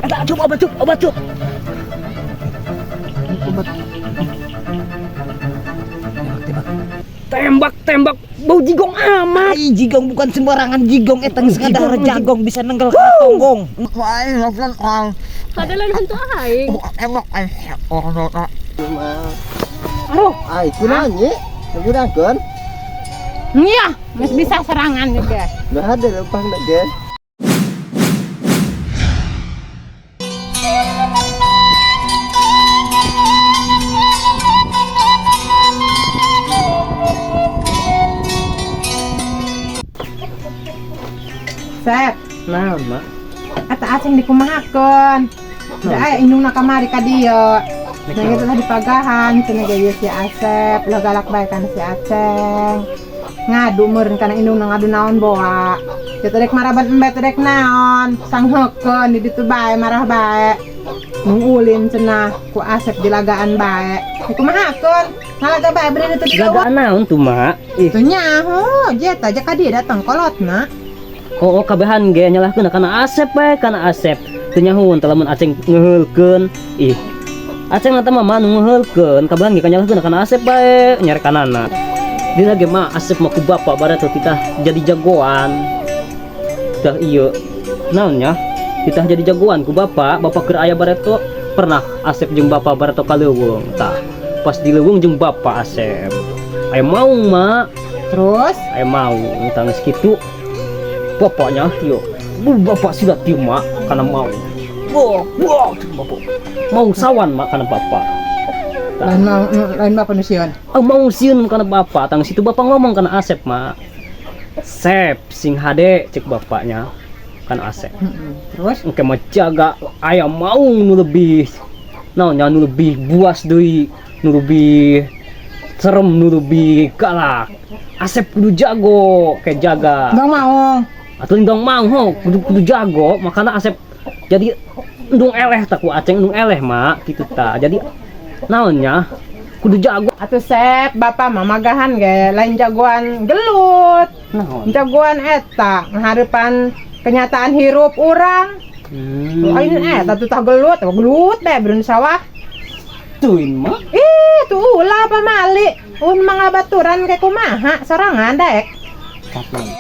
Eta cup obat, cup obat, cup. Obat. Tembak, tembak. Tembak, tembak. Bau jigong amat. Ai jigong bukan sembarangan jigong, eta geus ngadahar jagong bisa nenggal ka tonggong. Padahal hantu aing. Aduh, Ai kunaon nyi? Gunakeun? Iya, geus bisa serangan juga. Nah ada lempang da ge. Sep, Naon, Mak? Eta acing dikumahakeun. Da aya indungna kamari ka dieu. Nah, itu tadi pagahan, cenah ge ieu si Asep, ulah galak bae kana si Aceng. Ngadu meureun kana indungna, ngadu naon boa. Kitu dek maraban embe teh dek naon, sangheukeun di ditu bae marah bae. Mung ulin cenah ku Asep dilagaan bae. Dikumahakeun? Ngalaga bae beri ditu di leuweung. Lagaan naon tuh, Mak? Ih, Teu nyaho, je tah ka dieu datang kolotna. Oh, kabehan ge nyalahkeun kana Asep bae, kana Asep. Teu nyahoeun teh lamun Aceng ngeheulkeun. Ih. Aceng mah mah nu ngeheulkeun, kabehan ge kanyalahkeun kana Asep bae nyarekanana. Dina ge mah Asep mah ku bapak bareto titah jadi jagoan. Tah ieu naon nya? Titah jadi jagoan ku bapak, bapak keur aya bareto pernah Asep jeung bapak bareto ka leuweung. Tah, pas di leuweung jeung bapak Asep. Aya maung, Mak. Terus? Aya maung, tah geus kitu. Bapaknya yo, bu bapak sudah tiup mak karena mau. Wah, wah, bapak. Mau sawan mak karena bapak. Lain mau, lain bapak nu sieun. Oh, mau sieun karena bapak. Tang situ bapak ngomong karena Asep mak. Sep sing hade cek bapaknya kan Asep. Terus? Engke mah jaga ayam maung nu lebih naon nya, nu lebih buas deui, nu lebih serem, nu lebih galak. Asep kudu jago kayak jaga. Dong maung. Atuh dong mau ho, kudu kudu jago, makanya Asep jadi endung eleh tak ku Aceng endung eleh mak gitu ta. Jadi naonnya kudu jago. Atuh Sep, bapak mah magahan ge lain jagoan gelut. Naon? Jagoan eta ngahareupan kenyataan hirup urang. Lain eta tuh tah gelut, tah gelut bae beun sawah. Tuin mah. Ih, tuh ulah pamali. Un mangabaturan ke kumaha sorangan daek. Tapi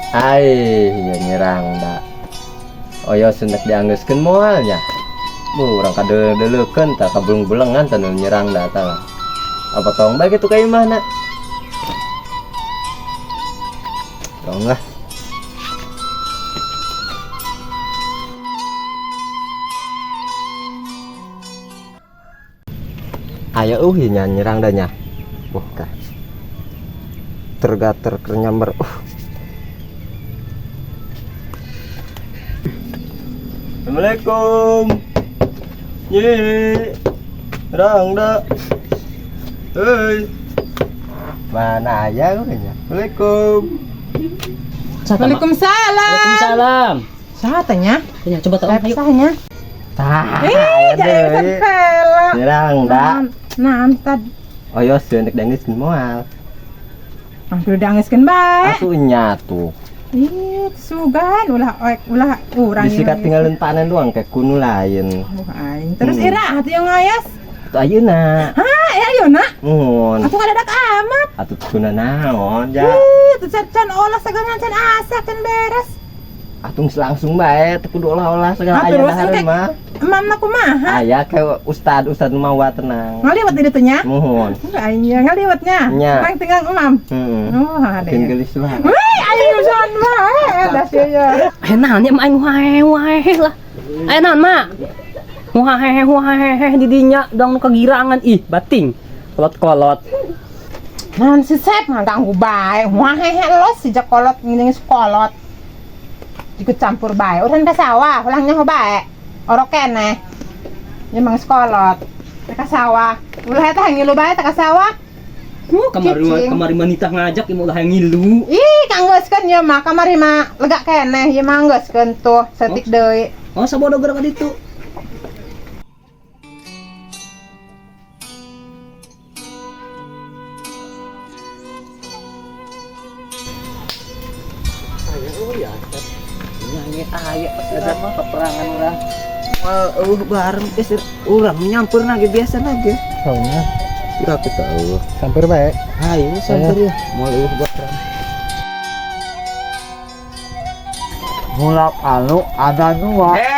Ai, ya nyerang da. Oyo senek dianggeuskeun moal nya. Bu, urang kadeuleukeun tah kabelung-belengan tah nu nyerang da tah. Apa tong bae kitu ka imahna? Tong lah. Aya euy nya nyerang da nya. Wah, kah. Tergater keur nyamber. Assalamualaikum. Nyi. Rangda. Hei. Mana aya euy nya? Assalamualaikum. Waalaikumsalam. Waalaikumsalam. Saha teh nya? Tanya coba tahu ayo. Saha nya? Tah. Ih, Aya jadi deui. sepela. Nyerang da. Nah, tad. Oyo sieun dek dangiskeun moal. Ah, kudu dangiskeun bae. Atuh nya tuh. Ih, sugan ulah oek ulah urang Disikat ieu. tinggalin panen doang kayak kunu lain. Oh, aing. Terus ira atuh yang ngayas. Atuh ayeuna. Hah, ya ayeuna. Muhun. Atuh kadadak amat. Atuh kuna naon ja. Ih, tuh can can olah segala can asa can beres. Atuh geus langsung bae teu kudu olah-olah segala Ah, aya terus dahareun engke mah. Emamna kumaha? Aya ke ustad, ustad nu mawa tenang. Ngaliwat di ditu nya? Muhun. Aing nya ngaliwatnya. Nya. Pang tinggal emam. Heeh. Oh, ada. Makin gelis bae. Wih, aing usahan bae dah sia ya. Eh naon nya aing wae wae lah. Aya naon mak? Wae wae di dinya dong nu kagirangan ih bating. Kolot-kolot. Naon si Sep ngaganggu bae. Wae los sejak kolot ngini kolot. Ikut campur bae. Urang ka sawah, ulah nyaho bae. Orok keneh. Nya mang sekolot. Teh ka sawah. Ulah eta ngilu bae teh ka sawah. Kamari Cicing. kamari manita ngajak ieu ulah ngilu. Ih, kanggeuskeun ieu mah kamari mah lega keneh ieu mah anggeuskeun tuh setik deui. Oh, sabodo geura ka ditu. Nyanyi aya pas ada peperangan urang. Moal eueuh bareng geus urang nyamper na ge biasa na ge. Soalnya Kira aku tahu. samper bae. Hayu samper ya. Moal eueuh bareng. Gula palu ada dua. Ini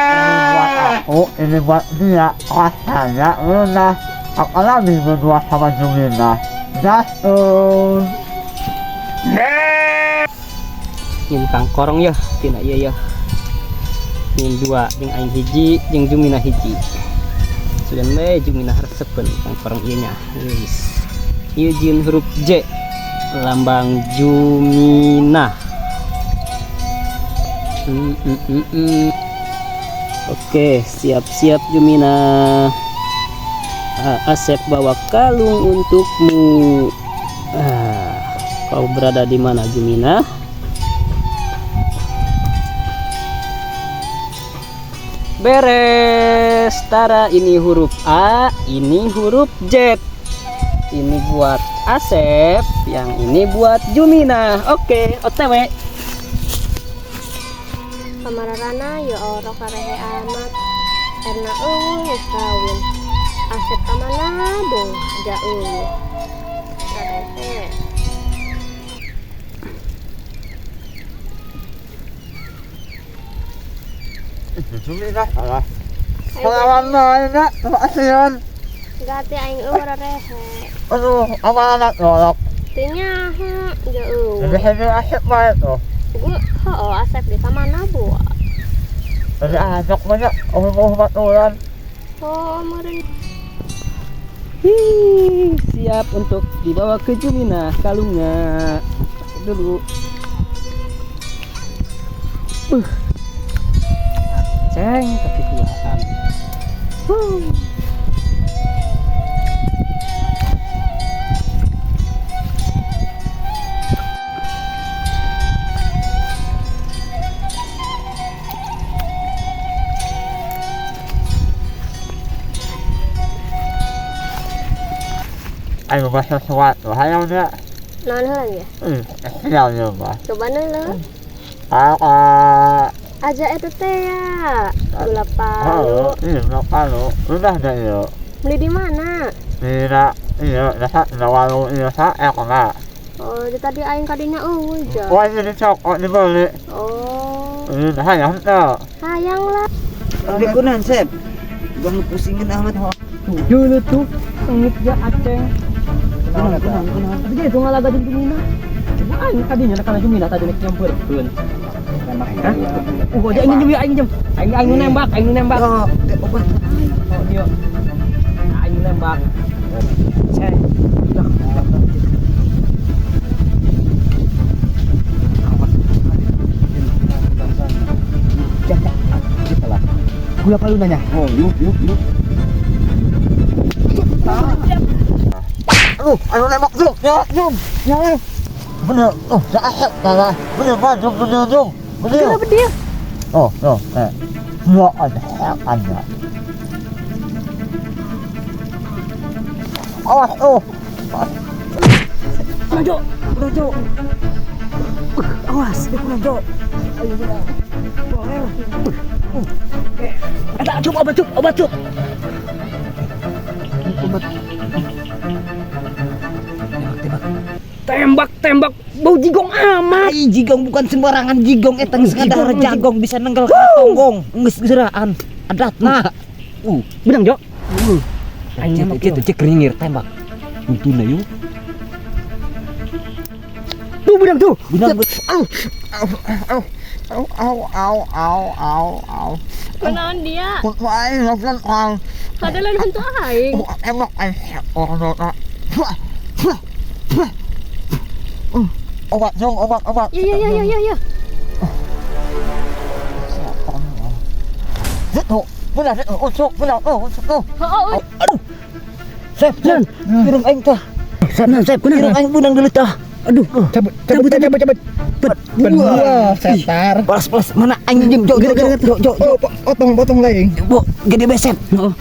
buat aku, ini buat dia. Rasanya lunas. Apalagi berdua sama Jumina. Jatuh. Nyin kangkorong ya, tina ieu ya. Nyin dua jeung aing hiji jeung Jumina hiji. Sugan we Jumina resepeun kangkorong ieu nya. Geus. Ieu jieun huruf J. Lambang Jumina. Oke, siap-siap Jumina. Ah, Asep bawa kalung untukmu. Ah, kau berada di mana Jumina? Beres. Tara, ini huruf A, ini huruf Z. Ini buat Asep, yang ini buat Jumina. Oke, OTW. Kamarana ya ora karehe amat. Erna eueuh geus kawin. Asep ka mana dong ja eueuh. Karehe. Jumina salah. Pengalaman main kasihan. Gati aing eueuh rehe. Aduh, sama anak ngolok. Teu nyaho ja eueuh. Lebih heavy asik banget tuh. Gue heueuh Asep di ka mana bu? Lebih asik banyak, umur 4 bulan. Oh, meureun. Hi, siap untuk dibawa ke Jumina kalungnya. Pakai dulu. Aceng tapi duaan. Huh. Ayo bahas sesuatu, ayo dia. Naon heula ya? Sial juga. Coba heula. Ah, Aja eta teh ya. Gula palu. halo, iya, gula palu. Udah deh yuk. Beli di mana? Tidak, iya, rasa walu iya sa, enggak. Oh, di tadi aing kadinya eueuh ja. Wah, ini cokot dibeli. Oh, Ini hayang tuh. hayang lah. Tapi kunaon Sep? Gua pusingin amat. Dulu tuh sengit ya Aceng. Kunaon kunaon kunaon. Tapi dia itu ngalaga jeung Jumina. Coba aing kadinya kana Jumina tadi nek nyamperkeun. Hah? Aja aing jeung aing jeung. Aing aing nu nembak, aing nu nembak. Oh, teh obat. Oh, iya. Aing nu nembak. Ceng. Udah. Gula palu nanya. Oh, yuk, yuk, yuk. Aduh, ayo nembak Jum, ya, Jum, ya. Bener, oh, ya asik, salah. Bener, maju, bener, Jum. Bener. Kenapa dia? Oh, oh, eh. Dua ada, ada. Awas, oh. Kurang Jo, kurang Jo. Awas, dia kurang Jo. Ayo kurang. Eta cup obat cup, obat cup. Obat. Tembak, tembak. Tembak, tembak. Bau jigong amat. Ai jigong bukan sembarangan jigong eta geus ngadahar jagong bisa nenggal ka tonggong. Geus geraan. Adatna. Benang Jo. Aing nembak Cek, cek, keringir tembak. Untuna yuk. Tuh benang tuh. Benang. Au, au, au, au, au, au, au, au. Kunaon dia? Kutu aing, lakukan au. Padahal hantu aing. Oh, emang aing orang orang. Obat, Jung, obat, obat. Ya ya ya ya ya ya. Itu, benar, itu, untuk, benar, oh, untuk, oh. Oh, oh, Sep, Sep. Irung aing tah. Sep, sep, Irung aing beunang dulu tah. Aduh, Cabut, cabut, cabut, cabut. Wah, setar. Balas balas mana anjing jo jo jo jo jo. Potong potong lain. Bu, gede beset. Heeh.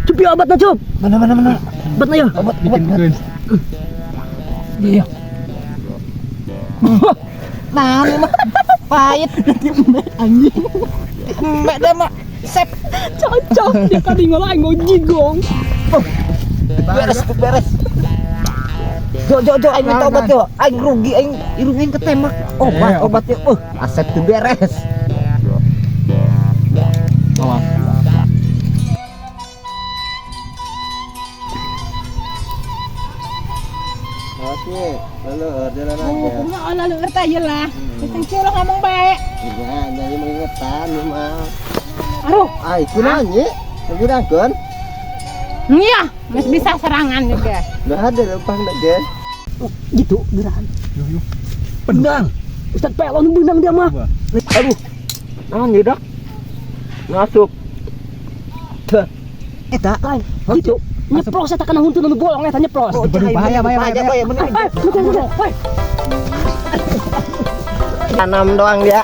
Cup ya obatna cup. Mana mana mana. Obatna ya. Obat obat. Iya. Nah, ini mah pahit. Anjing. Mek dah mak. Sep. Cocok dia tadi ngolah aing mau jigong. Beres beres. Jo jo jo aing minta obat jo. Aing rugi aing irung aing ketembak. Obat obatnya. Asep tuh beres. Oke, lalu jalan Oh, aja. kumaha lalu ngerti aja lah. Kita kira ngomong baik. Iya, nyanyi mengingetan mah. Aduh, Ai, kunaon nyi? Ngudangkeun? iya, masih bisa serangan juga. Udah ada leumpang da ge. Gitu geran. Benang. Ustaz Pelon benang dia mah. Aduh. Naon nyedak? Masuk. Eta Lain gitu. Nyeplos eta kana huntu nu bolong eta nyeplos. Bahaya bahaya bahaya. bahaya bener. Eh, bukan bukan. Hei. Tanam doang dia.